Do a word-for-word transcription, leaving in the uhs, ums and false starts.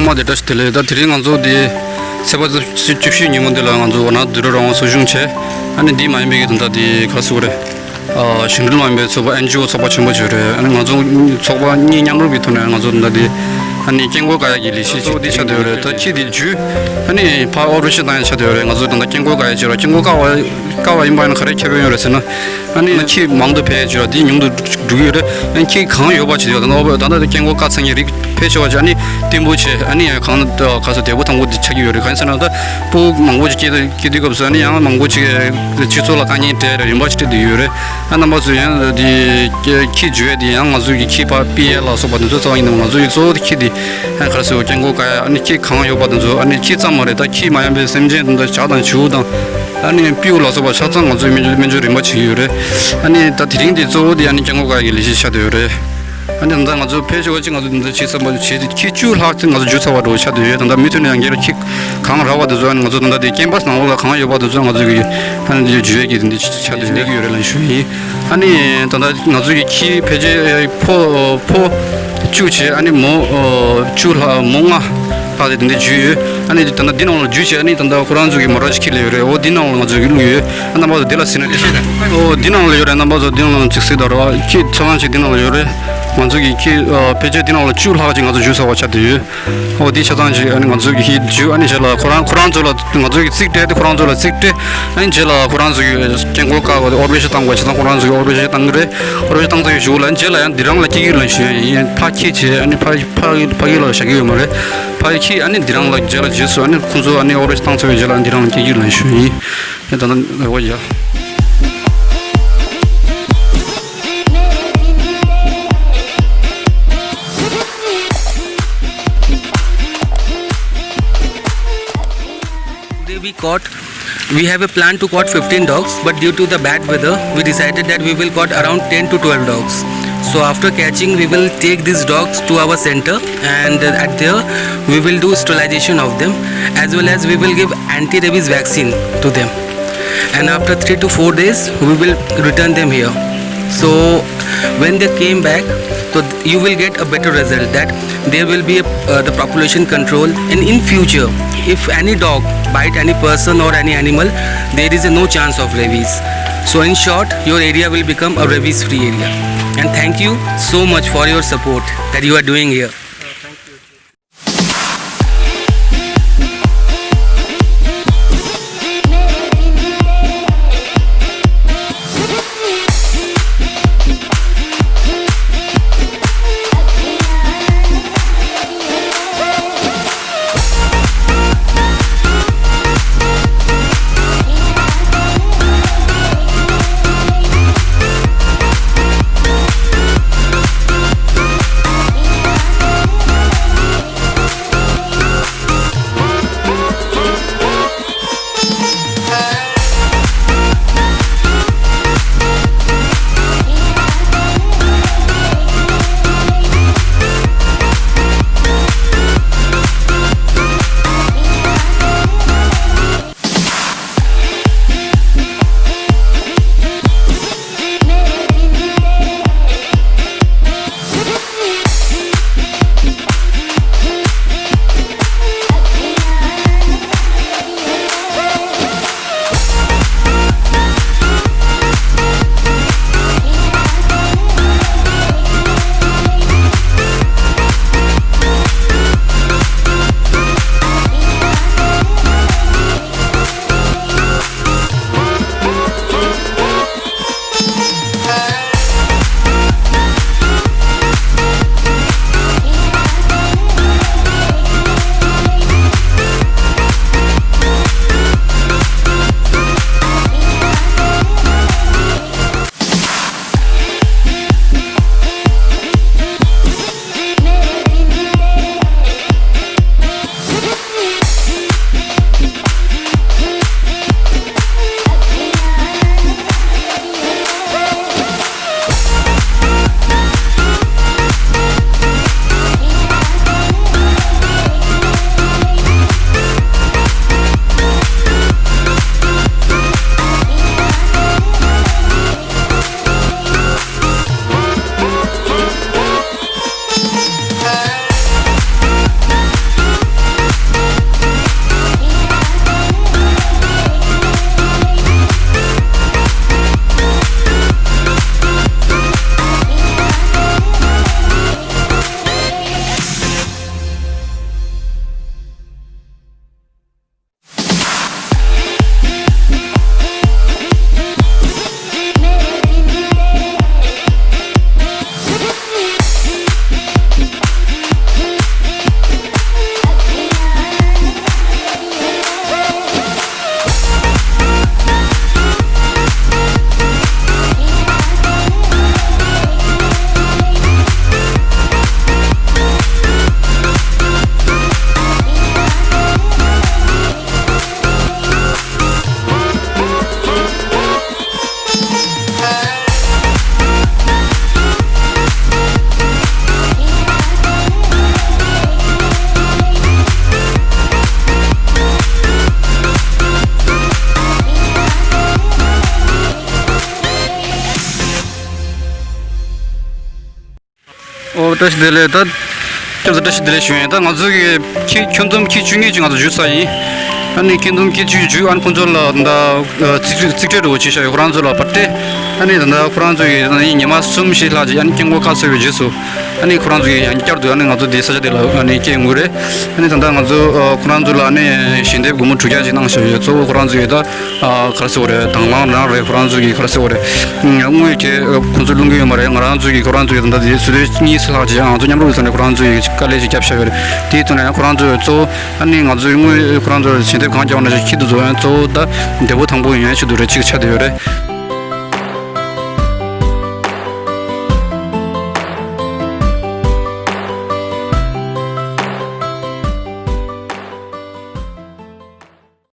མ་དེ་བཀྲ་ཤིས་བདེ་ལེགས། ད་དེ་རིང་ང་ཚོ་དེ་ཚེས་པ་བཅུ་བཞི་ཉིན་མོ་འདི་ལ་ང་ཚོ་ཝ་ན་དུད་འགྲོ་རང་དབང་གསོ་སྐྱོང་བྱས། ཨ་ནི་འདི་མ་ཡིན་པའི་གི་ད་ལྟ་དེ་ག་རེ་ཟེར་དགོས་རེད། ཨ་གཞུང་འབྲེལ་མ་ཡིན་པའི་ཚོགས་པ་ཨེན་ཇི་ཨོ་ཚོགས་པ་ཆེན་པོ་ཅིག་ཡོད་རེད། ཨ་ནི་ང་ཚོ་ཚོགས་པ་གཉིས་མཉམ་རུབ་ཀྱི་ཐོག་ནས་ང་ཚོ་ད་ལྟ་དེ་ཨ་ནི་སྐད་འགོག་བཀག་ཡག་གི་ལས་གཞི་ཅིག་འདི་ཆགས་བསྡད་ཡོད་རེད། ད་ཁྱི་དེ་འཇུས་ཨ་ནི་ཕར་ཨོ་པ་རེ་ཤན་བཏང་ཡག་ཆགས་བསྡད་ཡོད་རེད། ང་ཚོ་ད་ལྟ་སྐད་འགོག་བཀག་ཡག་ཅིག་རེད། སྐད་འགོག་བཀག་པ་བཀག་པ་ཡིན་པ་ཡིན་ན་ག་རེ་ཁྱད་པར་ཡོད་རེད་ཟེར་ན། ཨ་ནི་ཁྱི་མང་དུ་ཕེབས་ཡག་ཅིག་རེད། དེ་ཉུང་དུ་འགྲོ་གི་ཡོད་རེད། ཨ་ནི་ཁྱི་གང་ཡོད་པ་ཅིག་ཡོད། ད་ནང་ད་ལྟ་སྐད་འགོག་བཀག་ཚར་མཁན་རིགས་ཕལ་ཆེ་བ་ཅིག་ཨ་ནི་བརྟན་པོ་བྱས། ཨ་ནི་ཡང་གང་ལྟར་ག་ས་བདེ་པོ་ཐང་པོ་འདི་ཆགས་ཀྱི་ཡོད་རེད། གང་ཡིན་ཟེར་ན་ད་སྤུ་མང་པོ་ཅིག་སྐྱེས་སྐྱེས་དུས་སྐབས་སུ་ཨ་ནི་ཡང་མང་པོ་ཅིག་སྤྱི་ཚོགས་ལ་དཀའ་ངལ་འཕྲད་རེད། རིམ་པ་ཞིག་འཕྲད་བསྡད་ཡོད་རེད། ཨ་རྣམ་པ་ཚོས་ཡང་འདི་ཁྱི་འཇུ་ཡག་འདི་ཡང་ང་ཚོ་གི་ཁྱི་ཕར་ཕུད་ཡག་ལ་སོགས་པ་འདི་ཚོ་རྩ་བ་ཉིད་ནས་ང་ཚོ་གི་གཙོ་བོ་དེ་ཁྱི་འདི་ཨ་ག་རེ་ཟེར་སྐད་འགོག་བཀག་ཡག་ཨ་ནི་ཁྱི་གང་ཡོད་པ་འདི་ཚོ། ཨ་ནི་ཁྱི་ཙམ་མ་རེད། ད་ཁྱི་མ་ཡིན་པའི་སེམས་ཅན་འདི་འདྲ་བྱ་དང་བྱིའུ་དང་ཨ་ནི་སྤྲེའུ་ལ་སོགས་པ་ཆ་ཚང་ང་ཚོས་སྨན་བཅོས་སྨན་བཅོས་རིམ་པ་བྱེད་ཀྱི་ཡོད་རེད། ཨ་ནི་ད་དེ་རིང་འདི་གཙོ་བོ་འདི་ཨ་ནི་སྐད་འགོག་བཀག་ཡག་གི་ལས་གཞི་ཆགས་བསྡད་ཡོད་རེད། ཨ་ནི་ད་ལྟ་ང་ཚོ་ཕལ་ཆེ་བ་ཅིག་ང་ཚོ་འདི་འདྲ་བྱེད་བསམ་པ་བྱེད། ཁྱི་བཅུ་ལྷག་ཅིག་ང་ཚོ་འཇུ་ཚར་བ་འདྲ་བོ་ཆགས་བསྡད་ཡོད། ད་ལྟ་མུ་མཐུད་ནས་ཡང་བསྐྱར་ཁྱི་གང་རག་པ་དེ་ཚོ་ཨ་ནི་ང་ཚོ་ད་ལྟ་དེ་ཀེམ་པས་ནང་ལོགས་ལ་གང་ཡོད་པ་དེ་ཚོ་ང་ཚོ་གི་ཨ་ནི་འཇུ་ཡག་གི་དེ་འདྲ་ཆགས་བསྡད་ཡོད་རེད་ལབ་ཞུ་ཡིན། ཨ་ནི་ད་ལྟ་ང་ཚོ་གི་ཁྱི་ཕལ་ཆེར་ཕོ་ཕོ་བཅུ་བྱས། ཨ་ནི་མོ་བཅུ་ལྷག་མོ་ལྔ་ལྷག་དེ་དེ་འདྲ་འཇུས་ཡོད། ཨ་ནི་ད་ལྟ་འདི་ནང་ལ་འཇུས་བྱས། ཨ་ནི་ད་ལྟ་ཁོ་རང་ཚོ་གི་མོ་ཊ་ཅིག་འཁྱེར་ལ་ཡོད་རེད། འོ་འདི་ནང་ལ་ང་ཚོ་གི་བླུགས་ཡོད། ཨ་རྣམ་པ་ཚོ་འདི་ལ་གཟིགས་ན་འགྲིག་ཤག་འོ་འདི་ནང་ལ་ཡོད་རེད། རྣམ་པ་ཚོ་འདི་ནང་ལ་ཅིག་གཟིགས་དང་རོགས། ཁྱི་ཆ་ཚང་ཅིག་འདི་ནང་ལ་ཡོད་རེད། ང་ཚོ་གི་ཁྱི་ཕལ་ཆེར་འདི་ནང་ལ་བཅུ་ལྷག་ཅིག་ང་ཚོ་འཇུ་ཚར་བ་ཆགས་བསྡད་ཡོད། འོ་འདི་ཆ་ཚང་ཅིག་ཨ་ནི་ང་ཚོ་གི་ཁྱི་འཇུ། ཨ་ནི་རྗེས་ལ་ཁོ་རང་ཁོ་རང་ཚོ་ལ་ང་ཚོ་གི་རྩིས་སྤྲད་དེ་ཁོ་རང་ཚོ་ལ་རྩིས་སྤྲད། ཨ་ནི་རྗེས་ལ་ཁོ་རང་ཚོ་གི་སྐད་འགོག་བཀག་པ་དེ་ཨོ་པ་རེ་ཤན་བཏང་དགོས་ཆ་ཚང་ཁོ་རང་ཚོ་གི་ཨོ་པ་རེ་ཤན་བཏང་གི་རེད། ཨོ་པ་རེ་ཤན་བཏང་ཚར་བའི་གཞུག་ལ་རྗེས་ལ་ཡང་འདི་རང་ལ་སྐྱེལ་གྱི་ཡོད་ལབ་ཞུ་ཡ་ཡིན། ཕར་ཁྱི་བྱས་ཨ་ནི་ཕར་ཕར་ཕ་གི་ལ་བཞག་གི་ཡོད་མ་རེད། ཕར་ཁྱི་ཨ་ནི་འདི་རང་ལ་རྗེས་ལ་རྗེས་སུ་ཨ་ནི་ཁོང་ཚོ་ཨ་ནི་ཨོ་པ་རེ་ཤན་བཏང་ཚར་བའི་རྗེས་ལ་འདི་རང་ལ་སྐྱེལ་གྱི་ཡོད་ལབ་ཞུ་ཡ་ཡིན། ཡ་ད་ལྟ་འོ་ཡ། Today we caught, we have a plan to caught fifteen dogs, but due to the bad weather, we decided that we will caught around ten to twelve dogs. So after catching, we will take these dogs to our center, and at there we will do sterilization of them, as well as we will give anti-rabies vaccine to them. And after three to four days, we will return them here. So when they came back, so you will get a better result that there will be a, uh, the population control, and in future if any dog bite any person or any animal, there is a no chance of rabies. So in short, your area will become a rabies free area. And thank you so much for your support that you are doing here. བཀྲ་ཤིས་བདེ་ལེགས། ད་ཁྱོད་ཚོ་བཀྲ་ཤིས་བདེ་ལེགས་ཞུ་ཡིན། ད་ང་ཚོ་གི་ཁྱི་ཁྱོན་བསྡོམས་ཁྱི་བཅུ་གཉིས་ཅིག་ང་ཚོ་བཞུས་ཚར་ཡིན། ཨ་ནི་ཁྱི་བསྡོམས་ཁྱི་བཅུ་བཞུས། ཨ་ནི་ཁོང་ཚོ་ལ་ད་རྩིས་རྩིས་སྤྲོད་འདྲ་བོ་བྱས་བཞག་ཡོད། ཁོ་རང་ཚོ་ལ་ཕར་སྤྲད། ཨ་ནི་ད་ལྟ་ཁོ་རང་ཚོ་གི་ཨ་ནི་ཉི་མ་གསུམ་བཞི་ལྷག་ཅིག་ཨ་ནི་སྐྱེ་འགོ་ཁ་གསོས་པའི་རྗེས་སུ། ཨ་ནི་ཁོ་རང་ཚོ་གི་ཡང་བསྐྱར་དུ་ཨ་ནི་ང་ཚོ་འདི་ས་ཆ་འདི་ལ་ཨ་ནི་སྐྱེལ་དགོས་རེད། ཨ་ནི་ད་ལྟ་ང་ཚོ་ཨ་ཁོ་རང་ཚོ་ལ་ཨ་ནི་ཞལ་འདེབས་སྒོར་མོ་དྲུག་བརྒྱ་ཅིག་གནང་བཞག་ཡོད། གཙོ་བོ་ཁོ་རང་ཚོ་གི་ད་ཨ་ག་རེ་ཟེར་དགོས་རེད། དང་བླངས་རང་རེད། ཁོ་རང་ཚོ་གི་ག་རེ་ཟེར་དགོས་རེད། དངུལ་དེ་ཁོང་ཚོས་སློང་གི་ཡོད་མ་རེད། ང་རང་ཚོ་གི་ཁོ་རང་ཚོ་གི་ད་ལྟ་དེ་ཚོ་དེ་གཉིས་ལྷག་ཅིག་ང་ཚོ་མཉམ་རུབ་ཀྱི་ཐོག་ནས་ཁོ་རང་ཚོ་གི་དཀའ་ལས་ཅིག་བརྒྱབ་བཞག་ཡོད་རེད། དེའི་ཐོག་ནས་ཁོ་རང་ཚོས་གཙོ་བོ་ཨ་ནི་ང་ཚོའི་དངུལ་ཁོ་རང་ཚོར་ཞལ་འདེབས་གང་བརྒྱབ་ན་ཞིག་ཁྱི་དེ་ཚོ་ཡང་གཙོ་བོ་ད་བདེ་པོ་ཐང་པོ་ཡོང་ཡ་ཆེད་དུ་རེད། ཅིག་ཆགས་བསྡད་ཡོད་རེད།